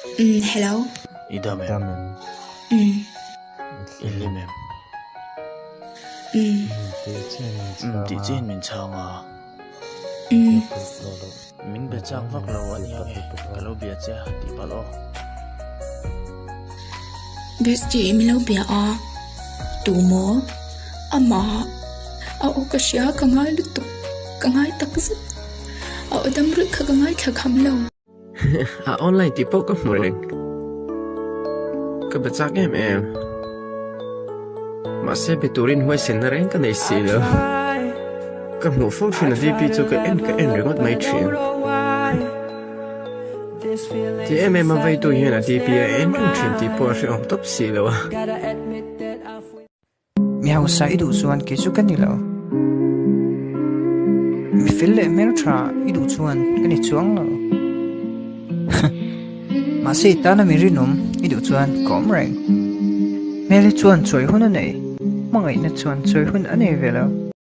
Umm hello. I dam em? Dam em? Umm. I hlim em? Umm. Umm tih chiahin min chhang a. Umm. Min be chak vak lo a nia nge, ka lo bia che a tih palh aw. Bestie min lo bia a, tu maw? Amah a aw ka hria ka ngai lutuk, ka ngai tak zet. A aw dam ruih kha ka ngaithla kham lo. A online tih pawh ka hmu reng. Ka be chak em em. Mahse be turin huaisenna reng ka nei si lo. Ka hmuh fo thin a DP chu ka en ka en ringawt mai thin. Ti em em a veitu hian a DP a en reng thin tih pawh a hrehawm tawp si lo a. Mi hausa i duh chuan kei chu ka ni lo. Mi fel leh hmeltha i duh chuan ka ni chuang lo. Mahse i tana mi rinawm i duh chuan ka awm reng. Hmel hi chuan chawi hun a nei, hmangaihna chuan chawi hun a nei ve lo.